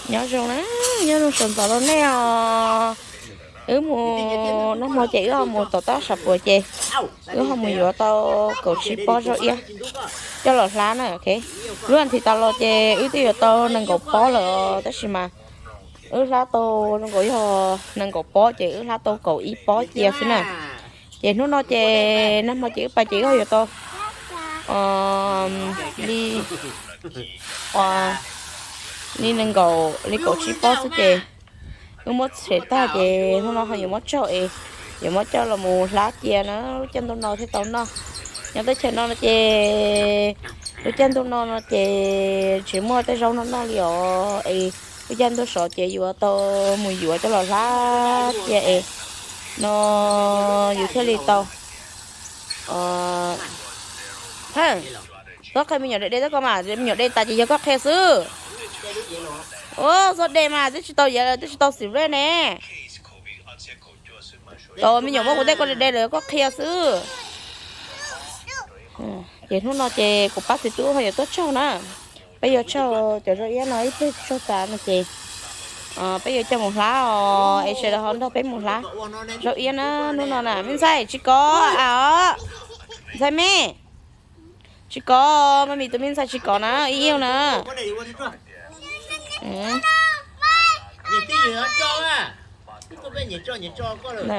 Nyob zoo na, nyob zoo sawv ntxov rau nej os. Wb mus, nag hmo ces wb ho mus tom tab sam puas ces wb ho mus yuav tau kaum tsib pob zaub iab coj los hlab na. Lub as thiv tas los ces wb twb yuav tau nees nkaum pob lawm tab sis mas wb hlab tau zoo nkaus yog nees nkaum pob ces wb hlab tau kaum ib pob cia xwb na. Ces hnub no ces nag hmo ces wb pais ces wb ho yuav tau li, li nees nkaum, li kaum tsib pob xwb ces wb muab tshem tag ces hnub no ho yuav muab tsaug es yuav muab coj los mus hlab cia na, lub caij ntuj no thiaj tau noj. Nyob teb chaws no no ces lub caij ntuj no no ces tsis muaj tej zaub no noj li os es lub caij ntuj sov ces yuav tau mus yuav coj los hlab cia es no yus thiaj li tau. Txhob qhia me nyuam de de teb ko mas, me nyuam de tas ces yog koj qhia xwb. Ua, txhob de mas twb tsis tau yav lawm, twb tsis tau xim lej ne. Tau me nyuam muab kuv tej ko de de lawm koj qhia xwb. Ces hnub no ces kuv pab txiv tub ho yuav tuaj tsaug na. Peb yuav tsaug cov zaub iab no ib pliag tsaug tas no ces peb yuav coj mus hlab os, es sawv daws ho nrog peb mus hlab zaub iab na. Hnub no na me ntxhais tsis kov a os, ntxhais me tsis kov, maj mis tus me ntxhais tsis kov na, ib iab na.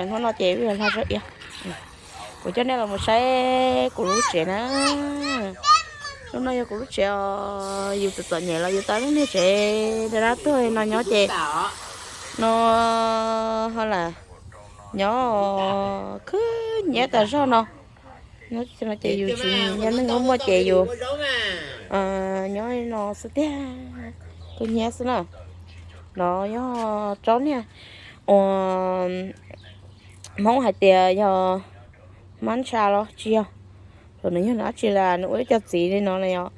Hnub no ces wb yuav hlab zaub iab, kuv coj nej los mus saib kuv lub tsev na. Lub no yog kuv lub tsev os, yus txom txom nyem los yus tau lub niag tsev dab dab tuag no nyob ces no ho lam nyob khwb nyiab tas zog no. Nyob no ces yus tsis nyob neeg muaj muaj ces yus nyob no xwb tiag, khwb nyiab xwb na. No yog tsob niag uas Hmoob hais tias yog hmab ntsha los tsis yog, los nws yog nws dab tsi las nws ua ib co txiv li no na yom.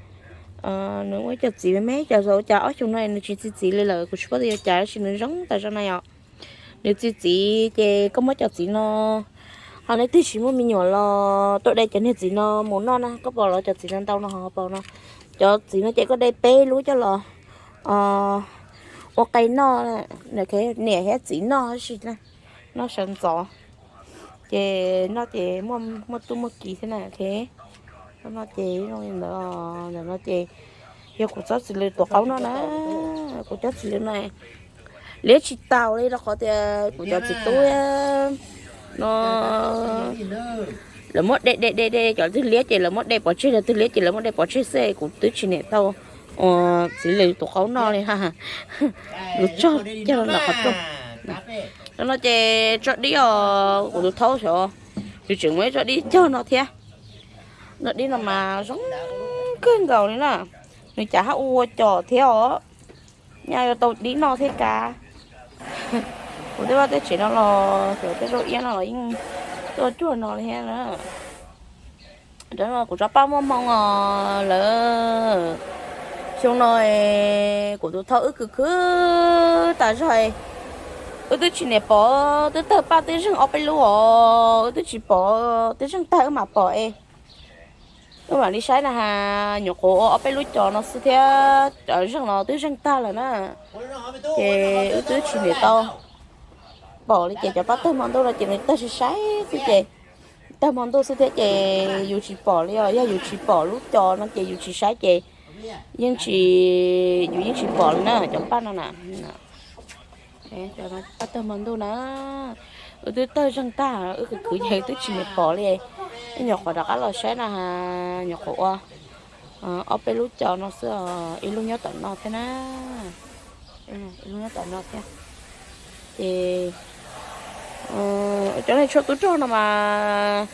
Nws ua ib co txiv me me, cas zaum cas ob xyoo no nws tsis txi txiv li lawm, kuv tsis paub tias yuav cas tab sis nws zoo tas zog na yom. Nws txi txiv ces koj muab cov txiv no, ho leej twg tsis muaj me nyuam los tuaj de cov niag txiv no mus noj na, koj pom los cov txiv no ntau no ho pom no. Cov txiv no ces koj de peb lub coj los ua qe noj, niam thiab txiv noj tab sis noj sawv ntxov, ces noj ces muaj tub muaj ki thiab na. No ces zoo li ntawd, ntawm no ces yog kuv tsob txiv lws tuav qaub noj na, kuv cov txiv lws no liab tsis taus li rau qhov tias kuv cov txiv tub no lawv muab de de de de, cov twg liab ces lawv muab de pov tseg, cov twg liab ces lawv muab de pov tseg xwb, kuv twb tsis niam tau txiv lws tuav qaub noj li. Kuv tso cog ntawm qhov rooj. No ces tso dib os, kuv tus thaub xyov nws tseem muaj ib tso dib cog no thiab. No dib no mas zoo kawg nkaus li na, nws cas hab ua cos thiab os. Nyaj yuav tau dib noj thiab kav. Kuv tej vaj tej tsev no los xyov tej zaub iab no los yeej tuaj cuag no li thiab na. Kuv tsob paj muaj hmoo os lawm. Xyoo no kuv tus thaub wb khwv khwv tas zog, wb twb tsis niam pom, twb tawg paj twb zeeg ob peb lub os, wb twb tsis pom, twb zeeg tag wb mam pom es. Wb mam li saib na has, nyuam qhuav ua ob peb lub cos no xwb thiab, cov zeeg los twb zeeg tag lawm na. Ces wb twb tsis niam tau pom li ces cov paj tawg hmo ntuj no ces nws tawg sai sai xwb ces, tawg hmo ntuj xwb thiab ces yus tsis pom li os, yog yus tsis pom lub cos no ces yus tsis saib ces yeej tsis, yus yeej tsis pom li na cov paj no na. Paj tawg hmo ntuj na, wb twb tawg zeeg tag, wb khwv khwv ces wb twb tsis niam pom li. Wb nyuam qhuav rov qab los saib na has, nyuam qhuav ua ob peb lub cos no xwb, ib lub nyob tom no thiab na, ib lub nyob tom no thiab. Ces cov niag tshuaj tub rog no mas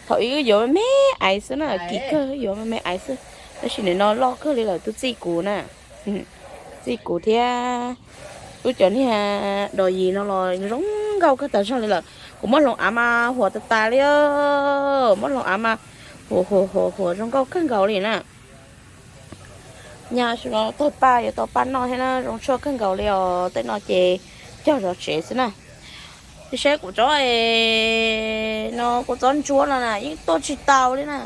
thaum ub wb yuav me me aiv xwb na, kim kawg yuav me me aiv xwb, tab sis nim no loj kawg li lawm twb txij kuv na, txij kuv thiab. Wb cov niag dos yim no los zoo nkauj kawg tas zog li lawm, kuv muab hloov av mas huam tas tas li, muab hloov av mas huam huam huam huam zoo nkauj kawg nkaus li na. Nyaj xyoo no tawg paj yuav tau paj noj thiab na, zoo tshuaj kawg nkaus li os. Tej no ces cog zov tsev xwb na. Tab sis kuv tsob no, kuv tsob ntsuab no na yeej tuaj tsis tau li na,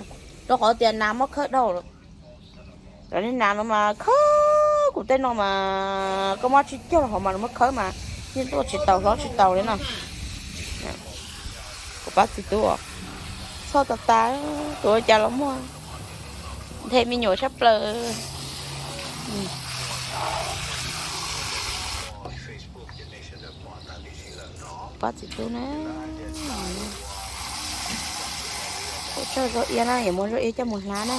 rau qhov tias nas muab khawb dhau lawm. Cov niag nas no mas khawb Kuv tej no mas koj muab tsis cog los hov mas nws muab khawb mas yeej tuaj tsis taus hlob tsis taus li no. Kuv pab txiv tub, txhoj tas tas, tus ua cas los muaj, nthe me nyuam tshaj plaws. Pab txiv tub na, kuv tsaug zog iab na, yuav muab zog iab coj mus hlab na.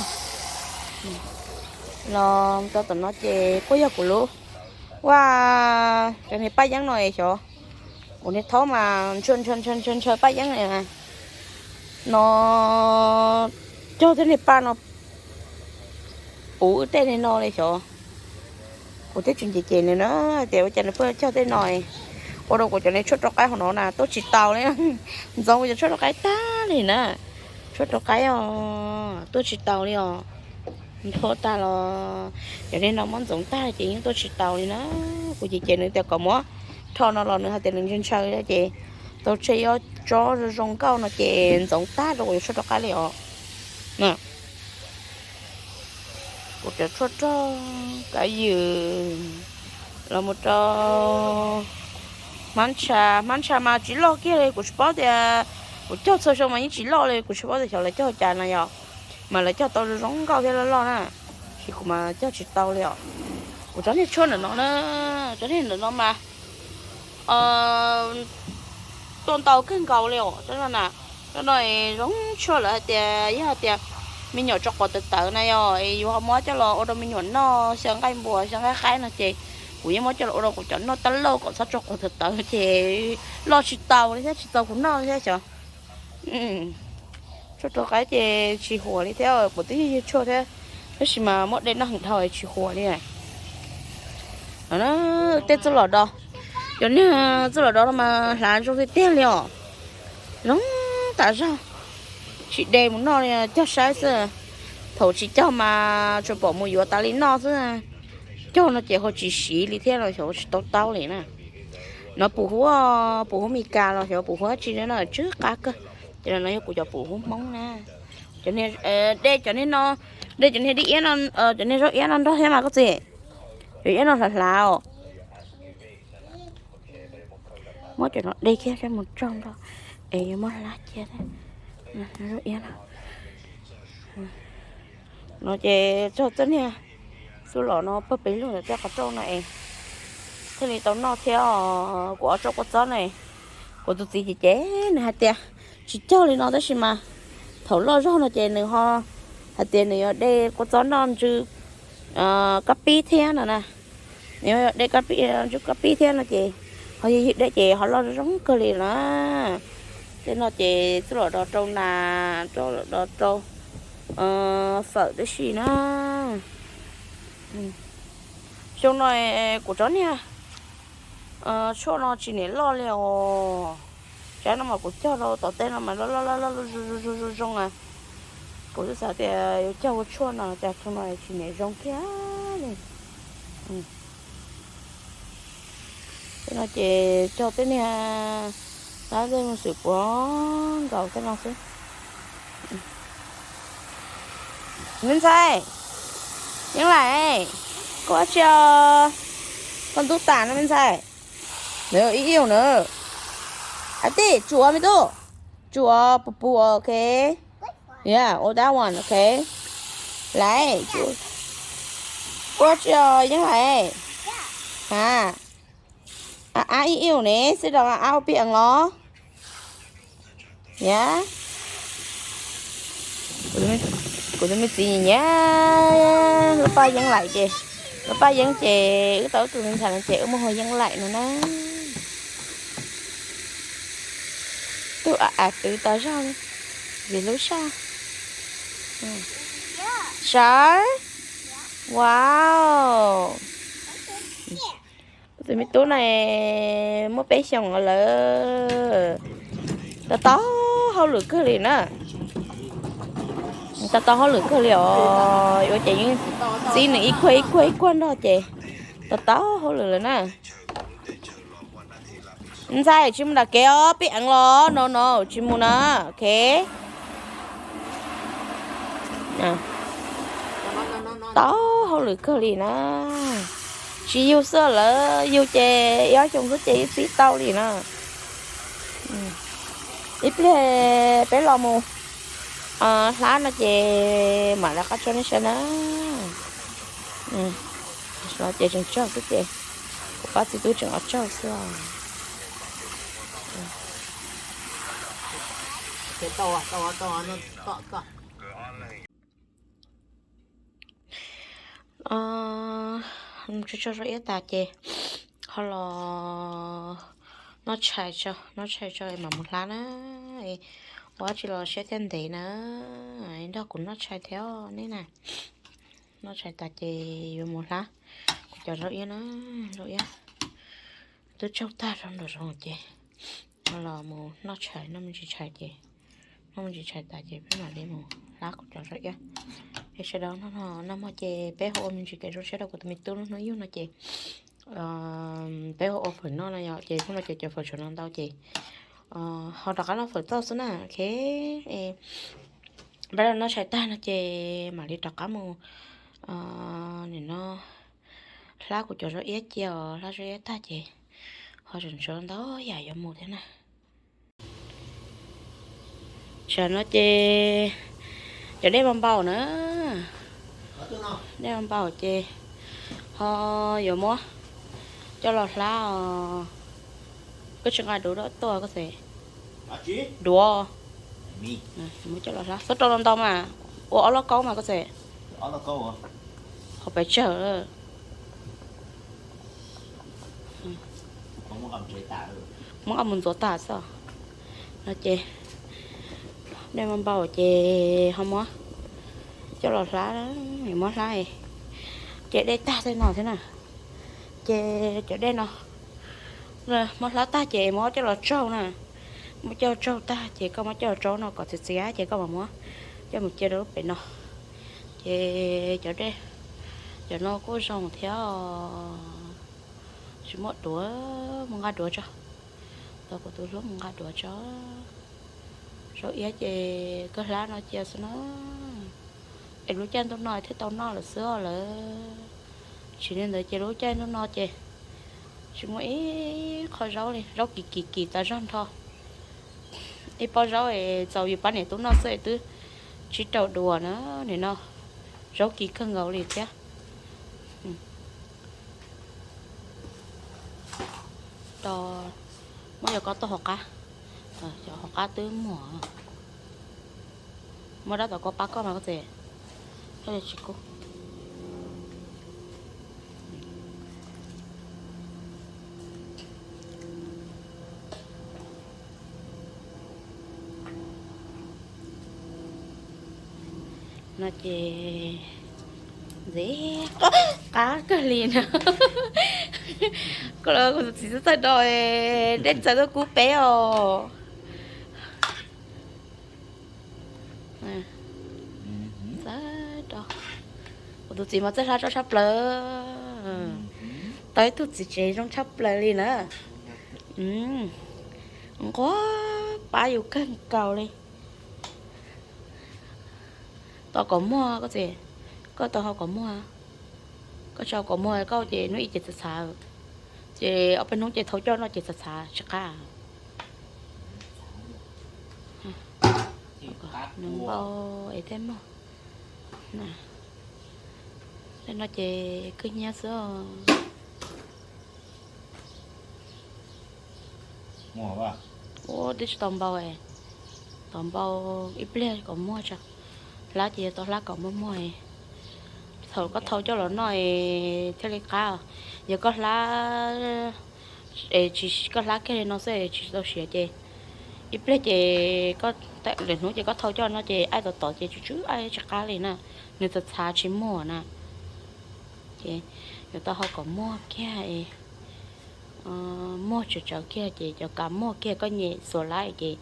Los rau tom no ces kuj yog kuv lub, ua, cov niag paj yeeb no es xyov, kuv niag thaub mas ntshaw ntshaw ntshaw ntshaw paj yeeb no, cog tej niag paj no puv wb tej niag no li xyov. Kuv twb tsis nce ces nws na, tias ua cas nws pheej cog tej no, ua rau kuv cov niag tshuaj rau qaib hauv no na tuaj tsis taus li. Ntxoov kuv cov tshuaj rau qaib tag li na. Tshuaj rau qaib os, tuaj tsis taus li os. Npho tag los cov niag no muab ntxoov tag ces yeej tuaj tsis taus li na. Kuv ces ces nws tias kom muab rho no los nws hais tias nws ntshaw ntshaw ces tau tseg ob tsob zoo zoo nkauj no ces ntxoov tag rau kuv cov tshuaj rau qaib li os. Kuv cov tshuaj rog kav ywm los mus rau hmab ntsha, hmab ntsha mas tsis loj kiag li, kuv tsis paub tias, kuv cog txhua xyoo mas yeej tsis loj li, kuv tsis paub tias xyov lawv cog cas no yom. Mas lawv cog tau zoo zoo nkauj thiab loj loj na, sis kuv mas cog tsis tau li os. Kuv tsob niag tshuaj ntawm no na, tsob niag ntawm no mas tuaj ntau kawg nkaus li os. Tsob no na, tsob no zoo tshuaj lawv hais tias yog hais tias me nyuam tso quav tawv tawv na yom, es yus ho muab coj los ua rau me nyuam noj xyaw nqaij npua xyaw nqaij qaib no ces kuv yeej muab coj los ua rau kuv cov noj tab lauj kom txhob tso quav tawv tawv ces loj tsis tau li thiab tsis txaus kuv noj thiab xyov. Tshuaj rau qaib ces tsis huam li thiab, kuv twb yog yug tshuaj thiab, tab sis mas muab de noj heev dhau tsis huam li. Tej txuj lom do, cov niag txuj lom do no mas hlav zoo tiag tiag li os. Zoo tas zog, tsis de mus noj li, cog saib xwb. Thaum tsis cog mas tsuas pom mus yuav tas li noj xwb. Cog no ces ho tsis siv li thiab no xyov tsis tau taub li na. No pum huab, pum huab Mes Kas los xyov pum huab tsi no tsw qab kawg. Ces no yog kuv cov pum huab Hmoob na. Cov niag, de cov niag no, de cov niag dib iab no, cov niag zaub iab no nrog thiab mas koj txiv. Cov iab no hlav hlav os. Muab cov no de kiag coj mus tso nrog, es yuav muab hlab cia thiab. Zaub iab no, no ces txog txoj niag txuj lom no pawg pes lug ntawm tej qhov rooj no es thiaj li tau noj thiab os. Kuv ob tsob kua txob no, kuv tus txiv ces ces nws hais tias tsis cog li no tab sis mas thaum loj zog no ces nws ho hais tias nws yuav de kua txob noj ntsw kab pib thiab no na. Nws yuav de kab pib, ntsw kab pib thiab no ces ho yog yus de ces ho loj zoo kawg li na. Tej no ces txuj lom do rau nas, txuj lom do rau fawm tib si na. Xyoo no kuv tsob niag tshuaj no tsis niam loj li os. Tsab no mas kuv cog rau tom tej no mas loj loj loj loj zoo zoo zoo zoo a. Kuv twb xav tias yuav cog ua tshuaj no cas xyoo no tsis niam zoo kiag li. Tej no ces cog tej niag, tej xwm puav nkaus tej no xwb. Me ntxhais, Yeeb Laim, koj ua tsi os? Koj ntub tas no me ntxhais. Nws ib ib na. A tij, tsuav me tub. Tsuav puv puv, ok. Yeah, all that one, ok. Laiv, ua tsi os Yeeb Laim? Ha, a ab ib ib ne, xib los a ab ua pij eev los. Yam, kuv tus me txiv nyiam lub paj Yeeb Laim ces, lub paj Yeeb ces wb tau wb tus me ntxhais no ces wb muaj hu Yeeb Laim no na. Tub a a twv tas zog li vim lub saj. Sawv, wow. Tus me tub no muaj peb xyoos lawm, to taub hauj lwm kawg li na. To taub hauj lwm kawg li os, yuav ces yeej txib nws ib kuag ib kuag ib kuag nrog ces to taub hauj lwm lawm na. Ntxhais, tsis mus nram kev os, pib eev los no no, tsis mus na, ok. Taub hauj lwm kawg li na. Tsis yug xwb, lawv yug ces ib ob xyoo xwb ces yeej txib tau li na. Ib pliag peb los mus hlab no ces mam li qab tso nej saib na. Ces tseem tsaug xwb ces kuv pab txiv tub tseem los tsaug xwb. Tso tso zaub iab tas ces ho los noj tshais tso, noj tshais tso mam mus hlab na. Ua dab tsi los siab thiaj ntev na. Nrog kuv noj tshais thiab nej na. Noj tshais tas ces yuav mus hlab kuv cov zaub iab na. Zaub iab twb tsaug tag rau nram zoov ces los mus noj tshais, noj me ntsis tshais ces, noj me ntsis tshais tas ces peb mam li mus hlab kuv cov zaub iab. Es sawv daws noj, noj mov ces peb ho ua me ntsis kev zoo siab rau kuv tus me tub lub hnub yug no ces peb ho ua fawm noj no yom, ces hnub no ces cov fawm tshuav no ntau ces ho rov qab noj fawm toj xwb na. Ok, peb los noj tshais tag no ces mam li rov qab mus nim no hlab kuv cov zaub iab cia os, hlab zaub iab tag ces ho tseem tshuav ntau yam yuav mus thiab na. Tsam no ces cov dej mas npau na, dej mas npau ces ho yuav muab coj los hlab os. Koj tsis nqa duav tuaj koj xav? Duav, muab coj los hlab xub rau los ntau mas, ua ob lauj kaub mas koj xav. Qhov pes tsawg. Muab nqa mus ntxuav tas xwb no ces dej mas npau ces ho muab coj los hlab, muab hlab ces dej tag tej no thiab na. Ces cov dej no muab hlab tag ces muab coj los tsaug na. Muab coj tsaug tag ces koj muab coj los tsaug no kom txias txias ces koj mam muab coj mus cia rau lub pem no. Ces cov dej, cov no kuj zoo thiab. Tsis muaj duav, mus nqa duav tso. Tos kuv tus hlub mus nqa duav tso. Zaub iab ces koj hlab no cia xwb na. Es lub caij ntuj no thiaj tau noj lawm xwb lawm. Tsis li ntawd ces lub caij ntuj no ces tsis muaj ib qho zaub li, zaub kim kim kim tas zog nrho. Ib pob zaub es txaus yus pab niam tub noj xwb es twb tsis raug duav na. Nim no zaub kim kawg nkaus li thiab. Muab yog koj tau hauv qab, cov hauv qab twb muag. Muab rab tom koj pab koj mas koj txiv, thiaj li tsis kub. No ces ntxim qab kawg li no. Koj los kuv tus txiv txawj txawj do dej txawv tuaj kub peb os. Txawj do. Kuv tus txiv mas txawj hlab zaub tshaj plaws. Tau ib tug txiv tsev zoo tshaj plaws li na. Nquag pab yus kawg nkaus li. Tau kom muag koj txiv, koj tau hau kom muag. Koj tsis hau kom muag koj ces hnub ib ces txhav txhav, ces ob peb hnub ces thau coj noj ces txhav txhav tsis qab. Nws npau es thiaj muag. Tej no ces kwj hnyiab xwb. Ua twb tsis tau npau, tau npau ib pliag kom muag tso. Hlab ces yog tau hlab kom muag muag. Thaum koj thau coj los noj thiaj li qab. Yog koj hlab, tsis koj hlab kiag li no xwb tsis tau siav ces ib pliag ces lwm hnub ces koj thau coj no ces aib tom tod ces tsw tsw aib tsis qab li na. Nws txhav txhav tsis muag na. Ces yuav tau hau kom muag kiag, muag tsawv tsawv kiag ces cov kav muag kiag koj nyem xuas laib ces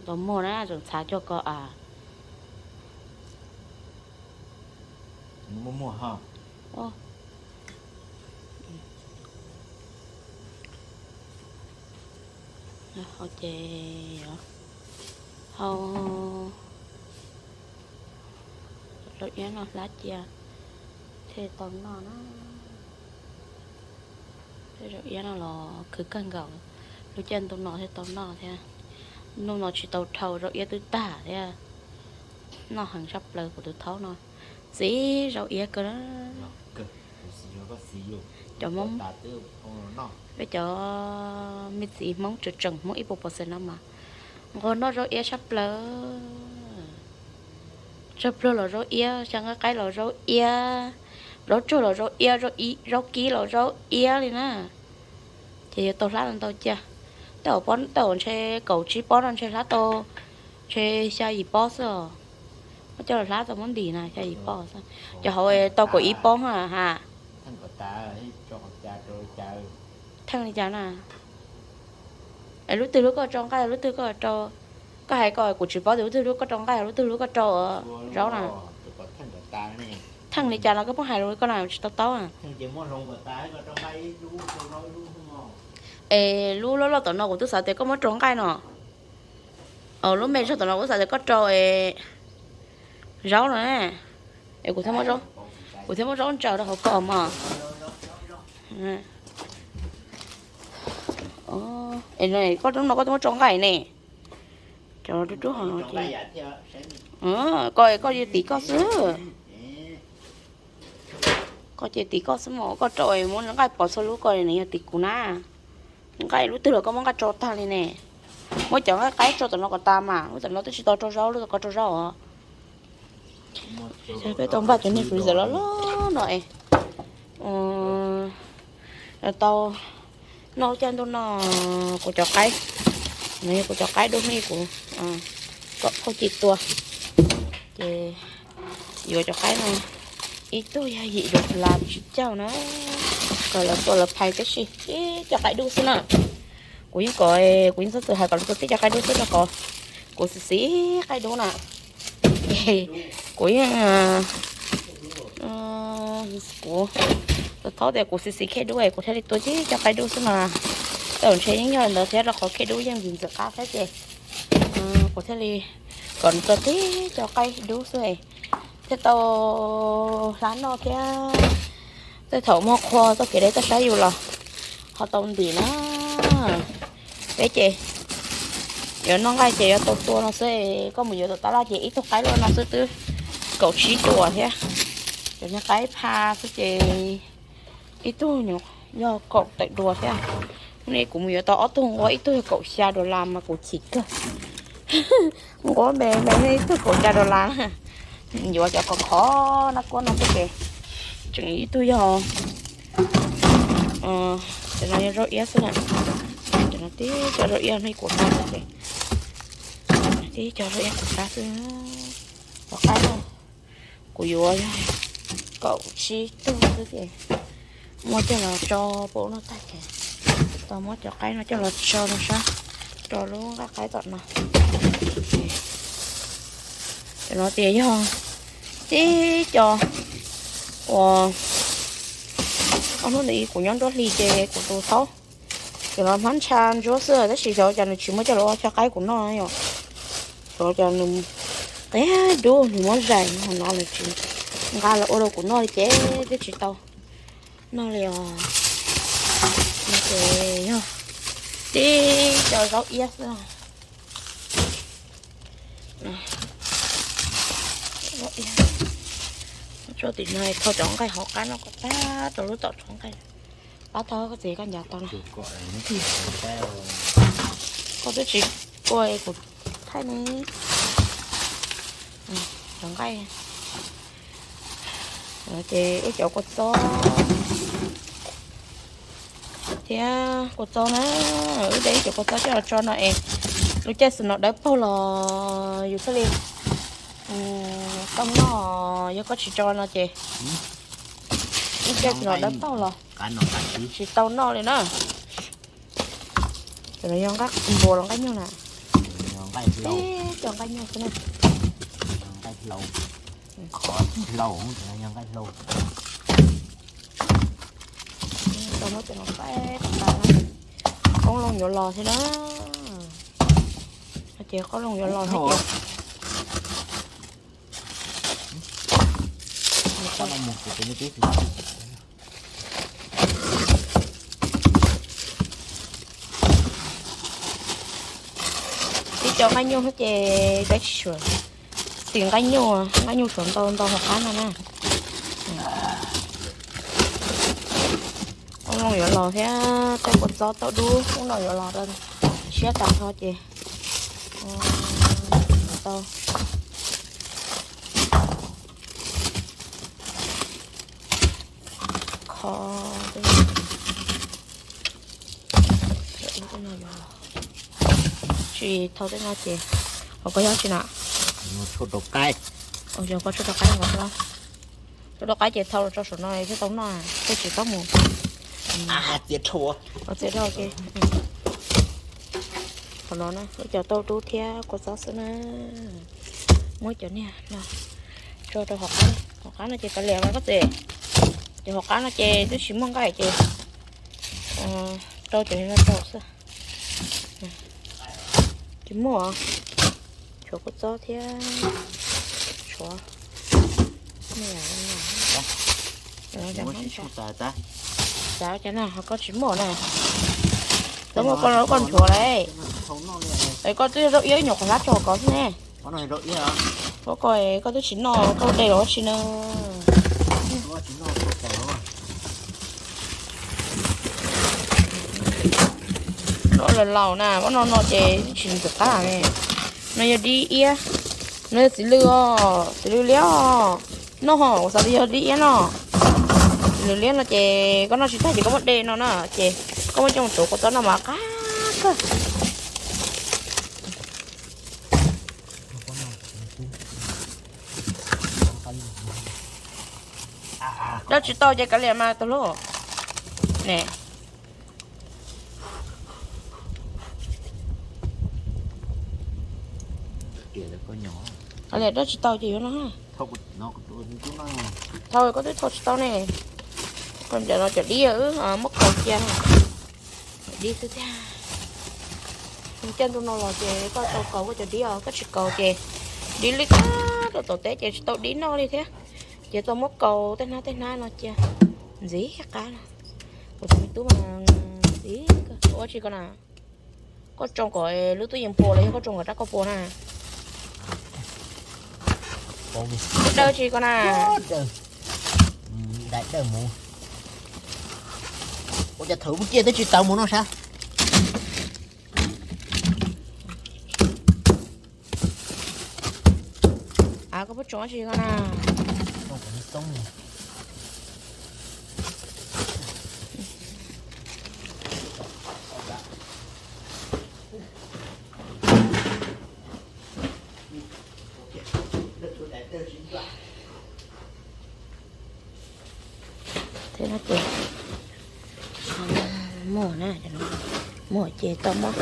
tau muag na, txhob txhav cuag ko a. Ces hau zaub iab no hlab cia thiaj tau noj na. Tej zaub iab no los khwv kawg nkaus, lub caij ntuj no thiaj tau noj thiab. Ntuj no tsis tau dhau zaub iab twb tag thiab. Noj heev tshaj plaws kuv tus thaub no, txiv zaub iab kawg. Cov Hmoob, peb cov me txiv Hmoob tseem tseem Hmoob ib puas pawv xees no mas nquag noj zaub iab tshaj plaws. Tshaj plaws los zaub iab, xyaw nqaij qaib los zaub iab, zaub tsuag los zaub iab, zaub kib los zaub iab li na. Ces yuav tau hlab ntau cia. Tej zaum ntshe kaum tsib pob no ntshe hlab tau ntshe xya yim pob xwb os. Muab coj los hlab tau muab ntim na xya yim pob xwb. Cov hauv tau kaum ib pob ha. Theej li cas na? Es lub twg lub koj rau nqaij, lub twg koj rau, koj hais ko kuv tsis paub tias lub twg lub koj rau nqaij, lub twg lub koj rau zaub na. Theej li cas no koj pheej hais lus li koj na tsis tau taub na. Es lub loj loj tom no kuv twb xav tias koj muab rau nqaij no. Lub me zog tom no kuv xav tias koj rau zaub no. Es kuv thiaj muab zaub ntsaws rau hauv koj mog. Koj no koj twb muab rau nqaij ne. Cov rub rub hauv no ces koj, koj yeej tim koj xwb. Koj ces tim koj xwb mas koj rau muab nqaij pov txhua lub ko nws yog tim kuv na. Nqaij lub twg los koj muab nqaij tso tag li ne. Muab cov nqaij qaib tso tom no kom tas mas, lub tom no twb tsis tau rau zaub, lub tom ko rau zaub os. Peb tau npaj cov niag freezer loj loj no es tau noj lub caij ntuj no. Kuv cov qaib, no yog kuv cov qaib dub hnub kuv kom phauj ci tua. Ces yuav cov qaib no ib tug yog yim dollar tsib caug na, kom lawv tua lawv phais tib si, tib cov qaib dub xwb na. Kuv yeej kom, kuv yeej txhob txwm hais kom lawv tua tib cov qaib dub xwb rau qhov kuv xis xis qaib dub na. Kuv yeej, kuv thaub tias kuv xis xis khej dub es kuv thiaj li tua tib cov qaib dub xwb mas. Tej zaum ntshe yeej yog li ntawd thiab rau qhov khej dub yeej ntxim ntxim qab thiab ces kuv thiaj li kom nws tua tib cov qaib dub xwb thiaj tau hlab noj thiab. Tej thaum muaj qhua txoj kev deb txoj saib yus los ho tau ntim na. Peb ces yuav noj nqaij ces yuav tau tua no xwb, koj mus yuav tom tab laj ces ib tug qaib luaj no xwb twb kaum tsib duas thiab. Cov niag qaib pha xwb ces ib tug nyuam yog kaum tawm duas thiab. Hnub no kuv mus yuav tau ob tug nqua, ib tug yog kaum xya dollar mas kuv chim kawg. Nqua me me ib tug kaum xya dollar na. Yuav cov khov khov na kuab no xwb ces tseem ib tug yog, cov no yog zaub iab xwb na. Cov no tib cov zaub iab hnub kuv hlab ces tib cov zaub iab kuv hlab xwb. Cov qaib no kuv yuav kaum tsib tug xwb ces muab coj los tso pem no tag ces tau muab cov qaib no coj los tso rau sab, rau lub nqaij qaib tom no. Cov no tias yog tib co uas ob hnub ntawd kuv nyob nruab hlis ces kuv tus thaub, cov no hmab ntsha ntsuab xwb tab sis xyov cas nws tsis muab coj los ua xyaw qaib kuv noj yom. Xyov cas nws qia dub nws muab zais no nws tsis nqa los ua rau kuv noj li ces twb tsis tau noj li os. Ces yog tib co zaub iab xwb. Zaub iab, tso tim no thau cov nqaij hauv qab no kom tag rau lub tom tsob nqaij. Pab thau koj txiv koj ncav tau na. Koj twb tsis ua kuv thaij ne. Cov nqaij ces ib cov kua txob thiab kua txob na, wb de ib cov kua txob coj los tso no es lub caij xwm no dawb paug los yus thiaj li tau noj, yog koj tsis tso no ces lub caij xwm no dawb paug los tsis tau noj li na. Cov no yog nqaij npua los nqaij nyuj na? Tib cov nqaij nyuj xwb na. Tau muab cov no faib tas na, qoob loo yuav los thiab na. Ces qoob loo yuav los thiab ces. Mus kuv tus me tub xwb. Cov nqaij nyuj ces dab tsi suav, tim nqaij nyuj, nqaij nyuj suav ntau ntau hauv qab no na. Ub no yuav los thiab, tej kua txob tauj dub ub no yuav los rau siab tas nrho ces tau kho tej no yuav los. Tsis thau tej no ces, hauv ko yog tsi na? Tshuaj rau qaib. Tshuaj rau qaib, tshuaj rau qaib ces thau los rau saum no thiaj tau noj, thiaj tsis txhob mus. Txiav dhau. Txiav dhau ces, qhov no na, ib co tauj dub thiab kua txob xwb na. Muab cov niag no tso rau hauv qab, hauv qab no ces kav liam mas koj txiv. Ces hauv qab no ces twb tsis muaj nqaij ces rau cov no rau xwb. Tsis muaj, tshuav kua txob thiab, tshuav, koj tsis muaj na. Tau muaj koj los koj nchuav lauj. Koj twb zaub iab nyuam qhuav hlab tso koj xwb ne. Koj, koj twb tsis noj, koj de los tsi no. Los laus na, muab noj no ces tsis ntxim qab ne. No yog dib iab, no yog txiv lws os, txiv lws liab os. Noj ho, kuv xav tias yog dib iab no. Txiv lws liab no ces koj noj tsis tag ces koj muab de no na, ces koj muab coj mus tuav kua txob no mas qab kawg. Dab tsis tau ces kav liam mas tus hlub ne. Kav liam dab tsis tau ces yuav no. Thau koj twb thau tsis tau ne. Koj cov no cov dib wb muab kaus cia. Dib xwb thiab. Caij ntuj no los ces koj tau kaus koj cov dib os, koj tsis kaus ces dib li kab rau tom teb ces tsis tau dib noj li thiab. Ces tau muab kaus tej hnab tej hnab no cia. Ntxim qab no. Kuv tus me tub mas ntxim kawg. Ua tsi koj na? Koj tsoo kom lub tub yees puas los yog koj tsoo kom rab koj puas na? Dawb tsi koj na? Ua cas thaum ub kiag twb tsis tau mus no sab. Koj puas tsoo tsi koj na? Thiab no ces muaj na, muaj ces tau muab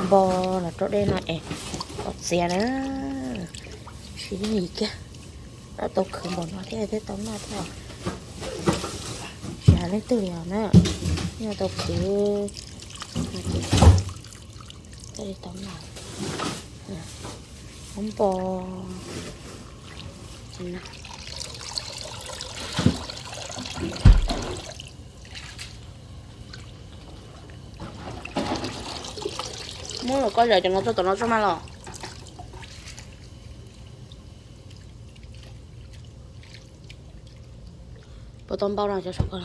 npo los rau dej no es kom txias na. Siv yim kiag, tab tau khwv npaum no thiab thiaj tau noj thiab. Tsis hais leej twg li os na, yog tau khwv thiaj li tau noj. Muab npo Muab los koj zam cov no txog tom no tso mas los. Puas tau npau no cov saum ko?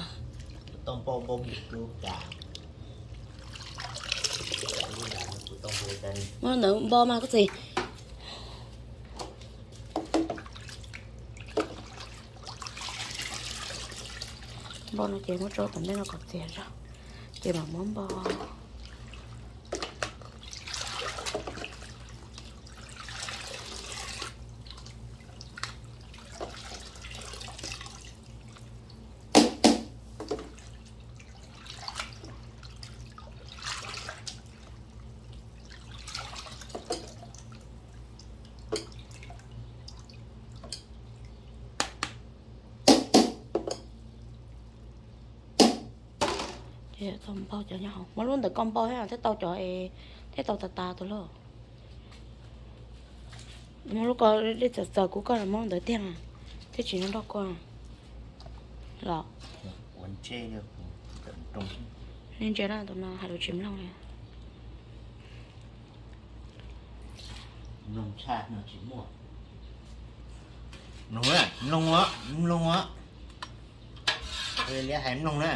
Muab ntawd npau mas koj txiv. Npau no ces muab tso tom ntej no kom txias zog, ces mam muab npau. Tau npau cov nyob hauv, muab lub ntawm koj npau thiab thiaj tau cov, thiaj tau tas tas tus lauj. Muab lub ko dej txawv txawv kuv koj los muab ntawd tiag mas thiaj tsis nrog koj los. Nej ntsia na, tus no hais lus tsis mloog li. Mloog tshaj no tsis muaj. Mloog, mloog, mloog. Liab hais mloog na.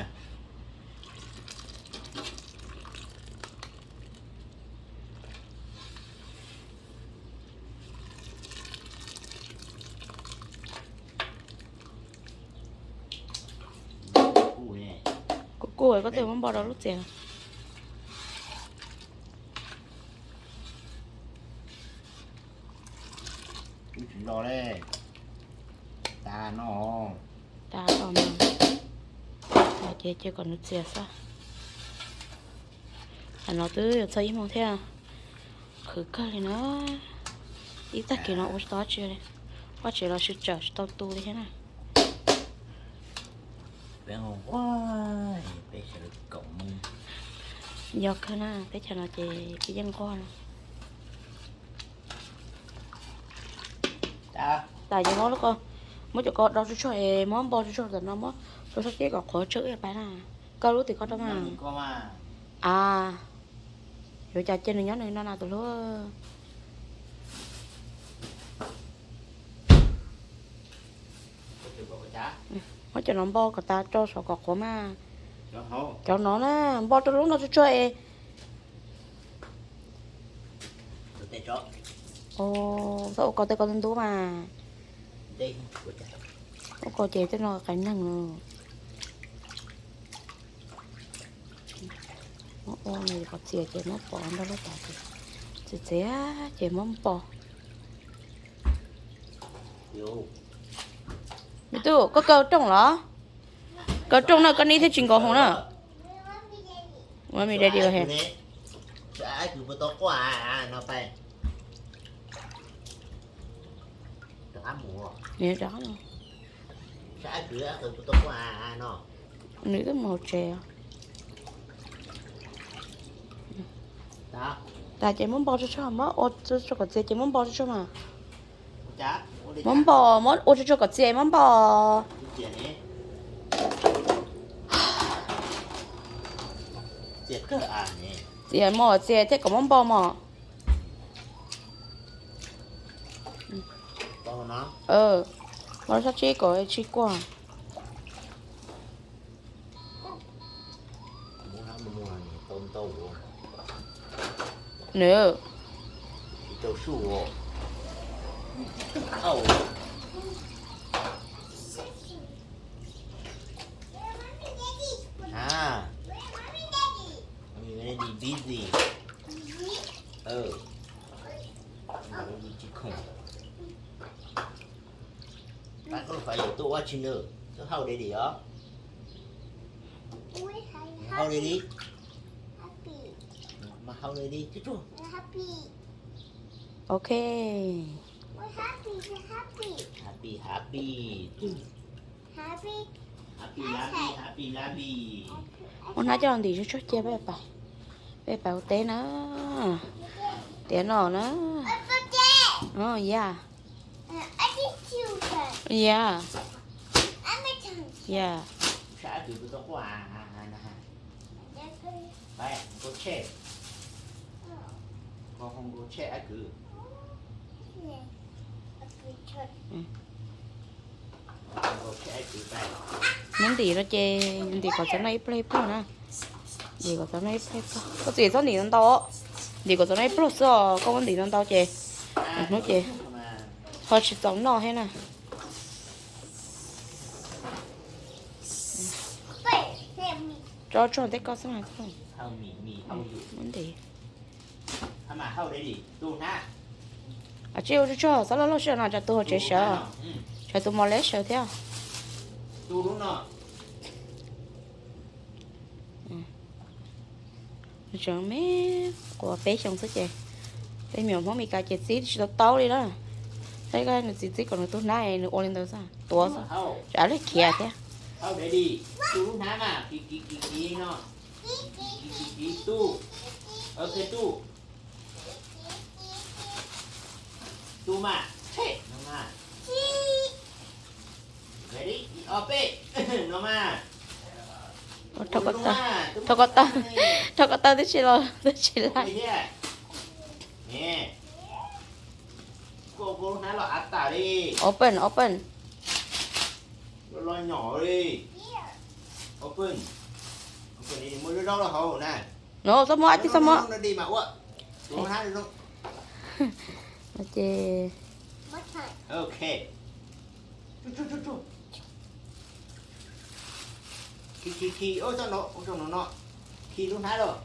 Kuv kuj koj twb muab npo rau lub txias. Wb tsis nto li. Tas no. Tas los mas. Ces cia kom nws txias xwb. Tam no twb yuav txog ib moos thiab. Khwv kawg li na. Ib tag kis no ua tsis tau dab tsi li. Vaj tsev los sib tsawm tsis tau tu li thiab na. Yog kawg na, teb chaws no ces peb yeej nquag no. Tas ces muab, muab cov ko do tsuag tsuag es muab npo tsuag tsuag tam no muab rau sab teb kom qhuav tsawg ib pab na. Koj lub tim ko rau mas. A, yuav cas cia nws nyob nws no na tus hlub. Muab cov no npo kom tas rau saum kom qhuav mas. Cov no na, npo rau lub no tsuag tsuag es. Txhob ua ko tej ko ntub ntub mas. Ua ko ces tej no qias neeg. Muab ua no kom txias ces muab pov nrog lub tas ces txias txias ces muab npo. Me tub, koj kaw rooj los? Kaw rooj no koj nib thiaj tsis nkaus hau na. Ua mi daddy he. Nws rov qab mus. Nws twb mus hauv tsev. Tas ces muab npo tsuag tsuag, muab ua tsuag tsuag kom txias ces muab npo tsuag tsuag mas. Muab npo, muab ua tsuag tsuag kom txias muab npo. Txias mos, txias thiab kom muab npo mos. Los sab tsib kom tsis kuag. Nws. Pab koj lub fais yog tuaj ua tsi nws, tuaj hau daddy os. Hau daddy. Mas hau daddy tsuag tsuag. Ok. Happy, happy. Happy, happy, happy. Muab hnab coj los ntim tsuag tsuag cia peb pais, peb pais ua teb na. Tiav no na. Ya. Ya. Ya. Muab ntim no ces ntim kom txog noj ib pluag ib pluag na. Ntim kom txog noj ib pluag ib pluag. Koj txiv txhob ntim ntau ntau. Ntim kom txog noj ib pluag xwb os, koj muab ntim ntau ntau ces hnub ces ho tsis txaus noj thiab na. Tso tsuag tej ko xwb mas. Muab ntim. Tsij ua tsuag tsuag, txhob loj loj sij no tsam tus hauv tsev sawv, tsam tus mos leb sawv thiab. Tseem me quas peb xyoo xwb ces peb me nyuam Hmoob Mes Kas ces txib tsis tau taub li na. Saib nws txiv txib kom nws tu hnab nws ua li ntawd xwb, tuav xwb, tsam lej khiav thiab. Rho ko taw, rho ko taw twb tsis los twb tsis laij. Koj lub hnab los av tas li. Open, open. Los los nyom li. Open. Open li, muab zaub zaub los hauv na. No, txhob muab, tsis txhob muab. Di mas ua. Lub hnab zoo. Ces. Ok. Khi khi khi, ua txoj no, ua txoj no no. Khi lub hnab los.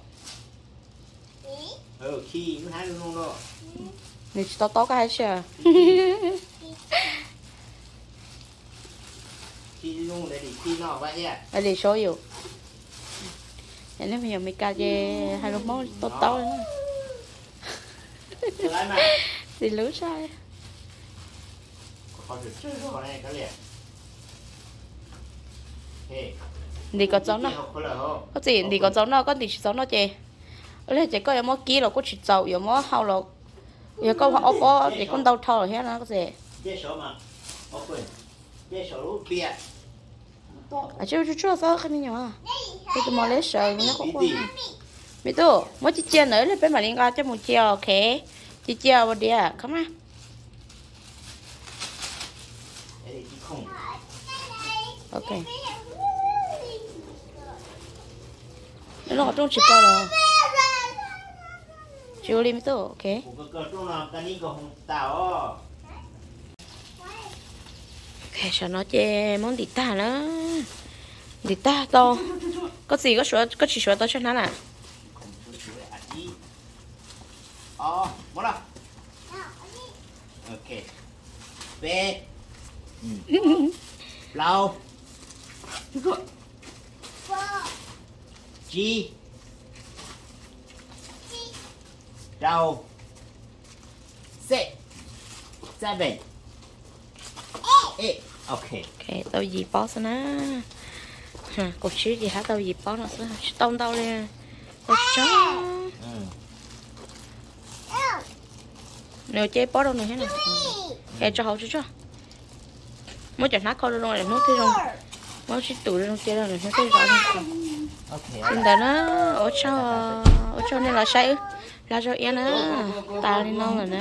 Khi lub hnab zoo no. Nws tsis tau taub koj hais sas. Khi zoo, daddy khi no, right here. Daddy show you. Cov neeg me nyuam Meskas ces hais lus Hmoob tsis tau taub li na. Txiv lub sai. Ntim kom txaus noj. Koj txiv, ntim kom txaus noj, koj ntim tsis txaus noj ces, li ces koj yuav muab kib los kuj tsis txaus, yuav muab hau los, yog koj ua ob pob ces kuj ntau dhau lawm thiab no koj txiv. Tsuag tsuag xwb qhov me nyuam. Tus mos leb sawv nyob qhov quaj. Me tub, muab cia cia ntawd peb mam li nqa coj mus cia, ok. Cia cia ua diav, come on. Ok. Lub qhov rooj tsis tau los. Tsis ua li me tub, ok. Ok, saum no ces muab ntim tag na. Ntim tag tau. Koj txiv, koj tsis suav tau tsawg hnab na? Peb, plaub, tsib, rau, xeb, seven, eight. Ok, tau yim pob xwb na. Kaum tsib ces hab tau yim pob no xwb, tsis tau ntau li. Tau tso. Nws ua ceb pob rau nws thiab no. Ces tso hauv tsuag tsuag. Muab cov hnab kho zoo zoo, hnub twg zoo, muab sib tus zoo cia, hnub twg zoo. Li ntawd na, ua tsaug, ua tsaug nej los saib wb hla zaub iab na, tas li no lawm na.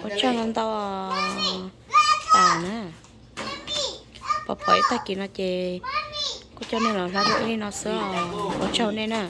Ua tsaug ntau ntau, tas na. Pom pom ib tag kis no ces kuj coj nej los hla zaub iab li no xwb os, ua tsaug nej na.